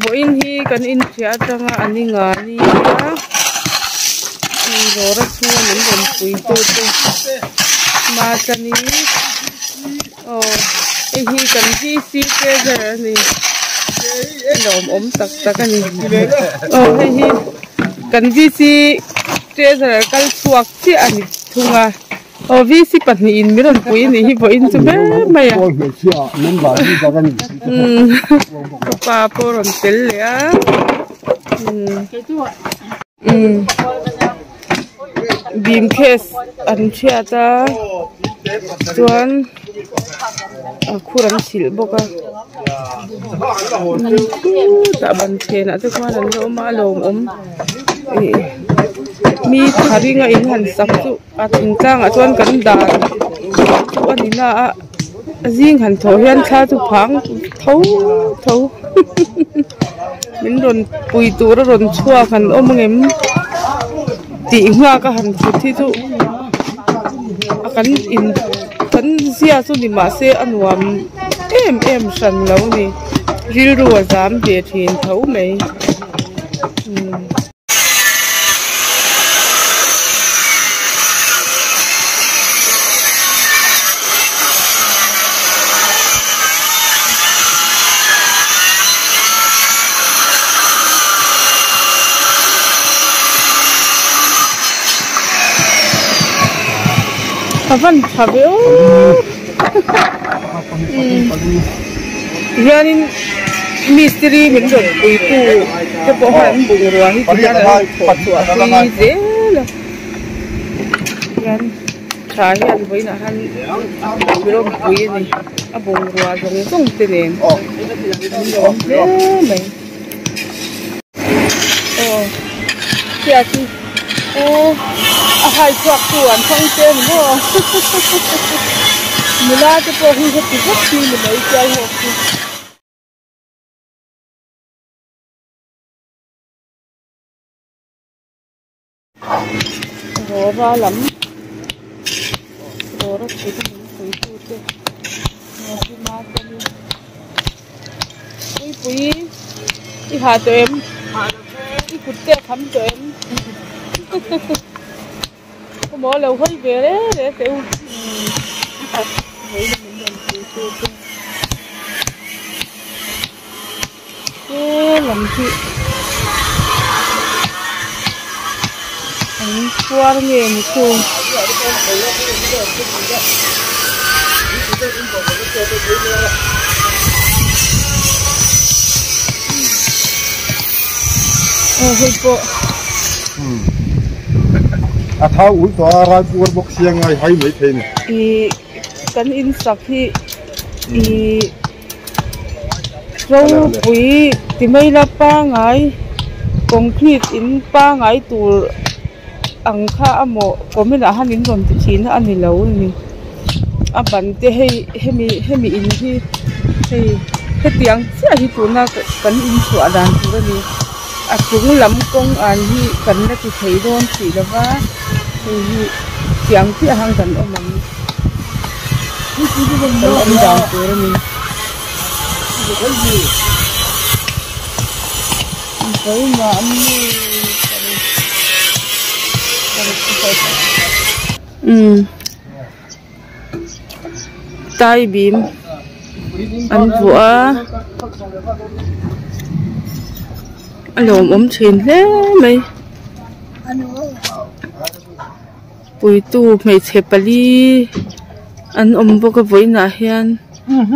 Vawiin hi kan inhria atanga an ni nga nia rawra chhunga min rawn pui tu te Machani aw hei hi kan VC treasure a ni lawmawm tak tak a ni aw hei hi kan VC treasure kal chhuak chiah a ni thung a. Aw VC pahnihin min rawn pui anih hi vawiin chu ber mai a. Ka pa pawh a rawn tel leh a. Bim case an hriat a chuan a khur an chhilh bawk a. Khutah ban phenah te khuan an la awm a a lawmawm ih mi tha ringa in han sak chu. A thingtlangah chuan kan dan chu a ni na a zing han thawh hian thla chu phang tho tho min rawn pui tur a rawn chhuak an awm ang em tih nghak a han thut hi chu a kan in kan zia chu ni mahse a nuam em em hran lo a ni rilru a zam ve thin tho mai. A van tha ve aw hianin mistiri min rawn puitu te pawh khan an bungrua hi ti hian an rawn thawh chhuah pui zel a hian tha hian vawiinah hian min rawn pui a ni a bungrua zawng zawng te nen an lawm hle mai aw chhiat hi aw a hai chhuak tu an thlang che a ni maw nula te pawh hi heti vek hi ni mai chiai ho chu. Rawra lam rawra chhut a min pui tu te Ngawhima te ni Puipui i ha tawh em i kut te a kham tawh em Khawmaw lo hawi ve re re teh u Vawiin a min rawn pui tu te. He lam hi an khuar nge ni chu. Aw hei pawh. A thau ul tawh a ral puar bawk sia ngai hai mai thei ni. Ih kan in sak hi ih. Ropui ti mai la pangai concrete in pangai tur ang kha a maw comment ah hian in rawn ti thin a ni lo a ni a ban te hei hemi hemi in hi hei hetiang chiah hi tuna kan inchhuah dan tur a ni a chung lam kawng an hi kan la ti thei dawn tih lova hei hi tiang chiah ang kan awm ang. Kan awm dan tur a ni. Umm tai bim an vuah a a lawmawm thin hle mai. Puitu hmeichhe pali an awm bawk a vawiinah hian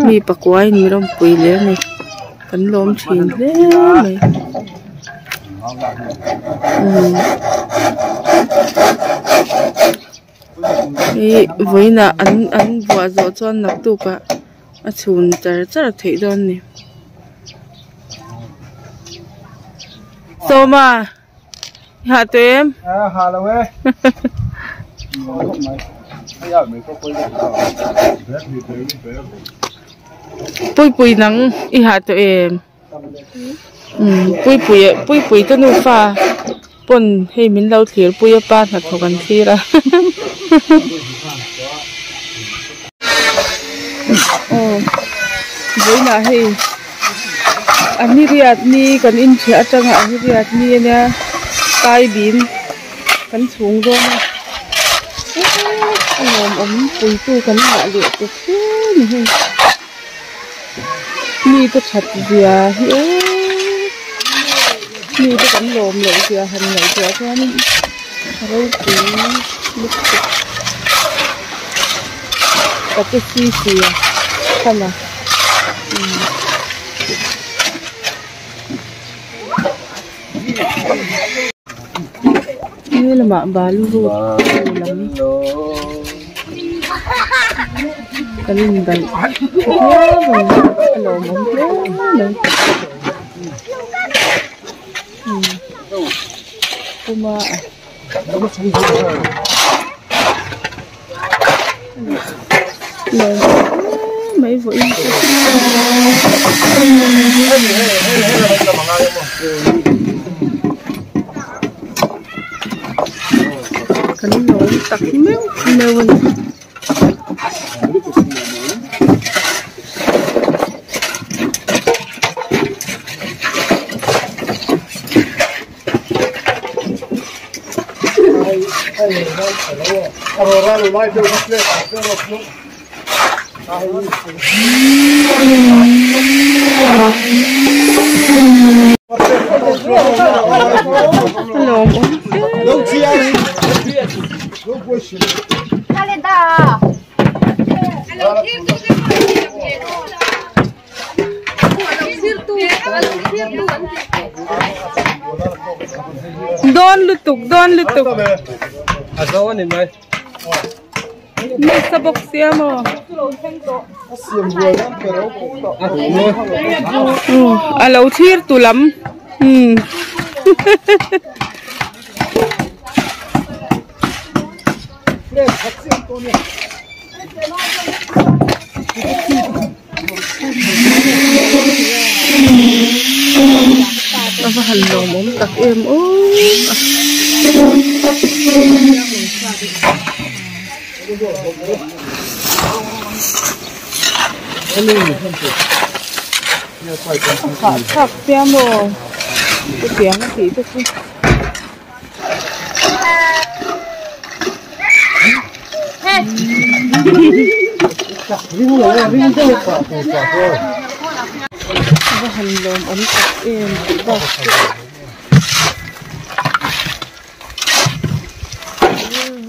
mi pakuain min rawn pui leh a ni kan lawm thin hle mai umm ih vawiinah an an vuah zawh chuan naktuk ah a chhun char char theih dawn a ni sawma. Ha tawh em? Ha lo e. Puipui nang i ha tawh em? Umm Puipui Puipui te nufa pawn hei min lo thlir pui a pa hnathawk an thlir a. Aw vawiinah hei. A ni riat ni kan inchhiah atanga a ni riat ni a nia tai bim kan chhung dawn a a lawmawm puitu kan ngah leh ta hle ni hei mite that zia hi aw mite kan lawm loh zia han ngaihtuah chuanin a ropui lutuk tate si si a thana umm. He lamah balu road lam kan indaih viau a ni a lawmawm hle mai puma lawmawm hle mai vawiin chu. Kan lawm tak meuh meuh a ni. Dawn lutuk dawn lutuk nasa bawk sia maw a lo thlir tu lam umm. A va han lawmawm tak em aw a hahthlak sia maw chutiang a tih te chu. Va han lawmawm tak em tih bak chu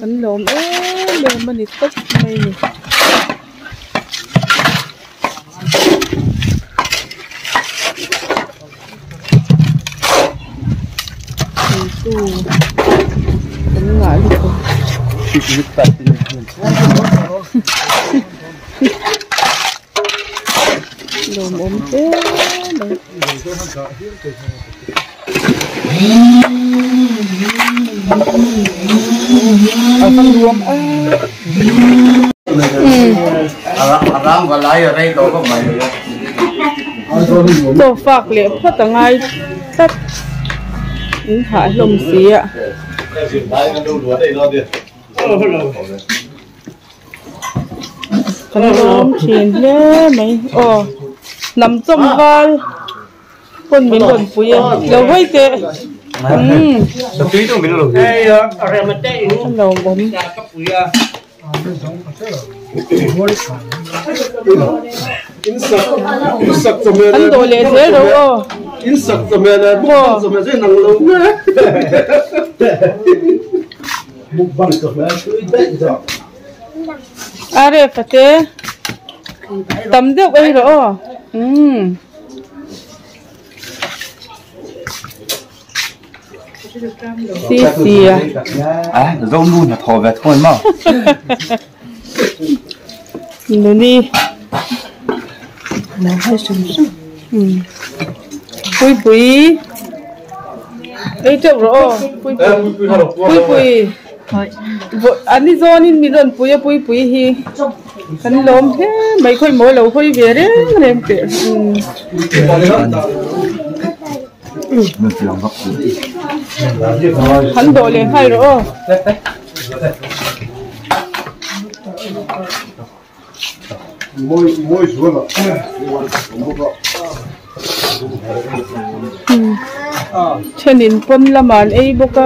kan lawm em em a ni tawp mai a ni. Puitu kan ngah lutuk lawmawm hle mai. Chaw fak leh phawt a ngai tlat in hah hlawm si a. Kan lawm thin hle mai aw hnam chawm val. Pawn min rawn pui a lo hawi teh umm a lawmawm. An dawh leh zel ro aw. Are pate tam deuh ei rawh aw umm. Si si a. Zo nu hna thaw ve thung maw. Nuni. Pui pui. Ei teuh rawh aw. Pui pui. Pui pui. An ni zawnin min rawn pui a pui pui hi. Kan lawm hle mai khawi maw lo hawi ve reng reng teh Han dawh leh nghal rawh aw. Thenin pawn lamah an ei bawk a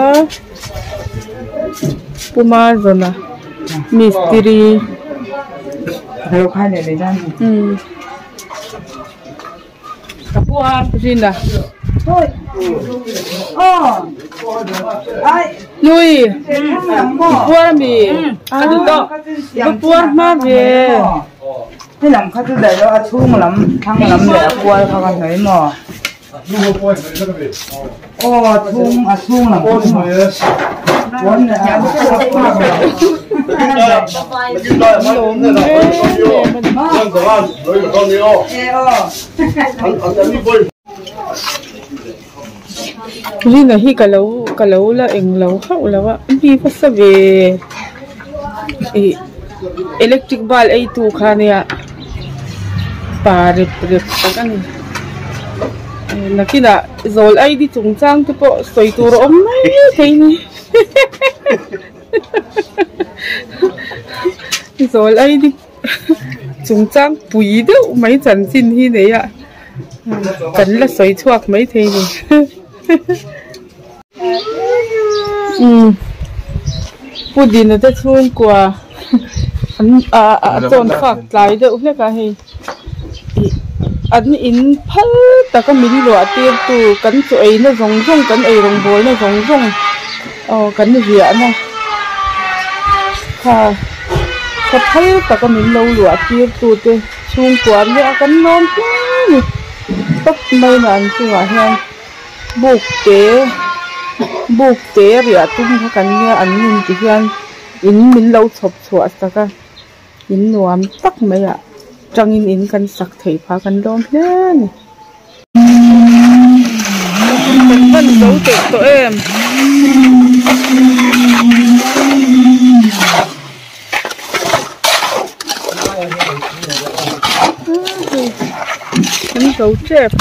Puma zawna mistiri Rina Nui puar ami ka puar hma ve. He lam kha chu daih lo a chhung lam thlang lam leh a kual kha ka hnawih maw aw a chhung a chhung lam kha chu Rina hi ka lo ka lo la eng lo hauh lo a mi va sa ve ih electric bulb ei tu kha nia pa rep rep tak a ni nakinah zawl ID chungchang te pawh sawi tur a awm mai thei a ni zawl ID chungchang pui deuh mai chanchin hi nei a. Kan la sawi chhuak mai thei ni. Umm Pu Dina te chhungkua an a a chawn fak tlai deuh hlek a hei ih an in phal taka min luah tir tu kan chaw ei na zawng zawng kan ei rawngbawl na zawng zawng aw kan riah na kha kha phal taka min lo luah tir tu te. Chhungkua nia a kan lawm hle a ni tawp mai na an chungah hian buk te buk te riah tum kha kan nia an nun ti hian in min lo chhawp chhuah sak a in nuam tak mai ah tangin in kan sak theih phah kan lawm hle a ni. Kan hman zo teh tawh em. Kan zo tep.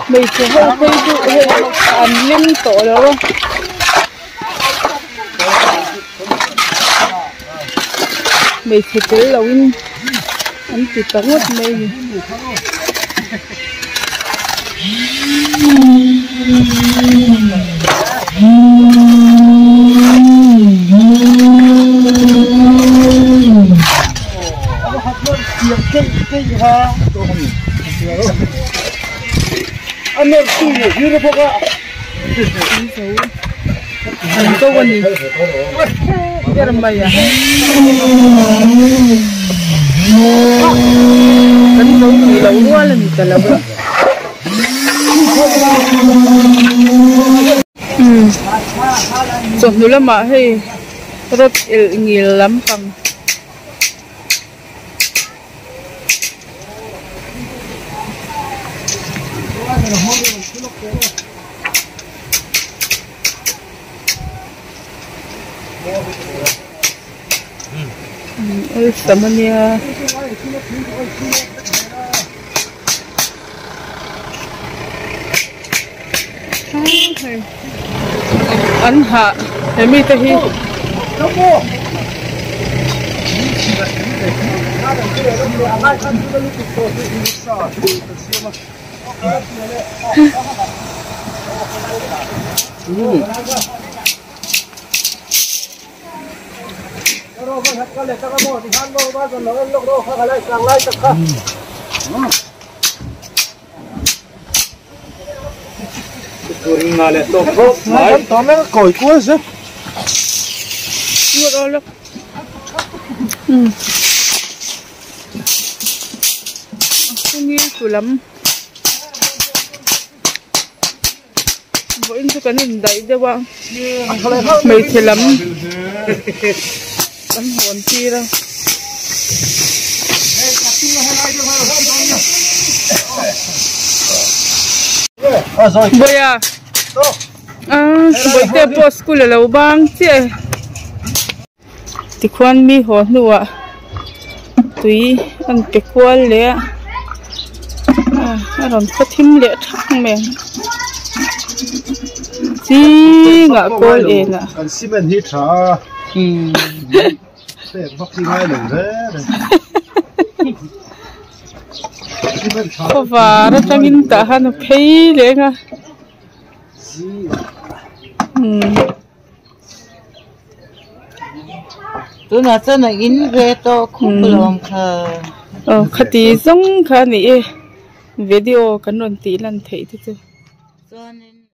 Hmeichhe ho phei chu hei an hlim tawh lo a. Hmeichhe tel lo in an ti ta ngawt mai a ni. An zo a ni ber mai a kan zo tih loh rual a ni ta lo a umm chawhnu lamah hei rawt elh ngil lampang. Awlsam a nia. An hah he mite hi. Vawiin chu kan indaih deuh a hmeichhe lam kan hawn tir a. Bawiha ah Bawihtea pawh school a lo bang chiah e tikhuan mi haw hnuah tui an pe kual leh a ah a rawn khaw thim leh thak mai ang zingah kawl en ah. Kan cement hi tha a pek vak hi ngai lo hle reng. Khawvar atangin tah han a phei leng a. Tunah chuan a in ve tawh khawp alawm kha. Aw khati zawng kha a ni e video kan rawn tih lan theih te chu. Chuanin.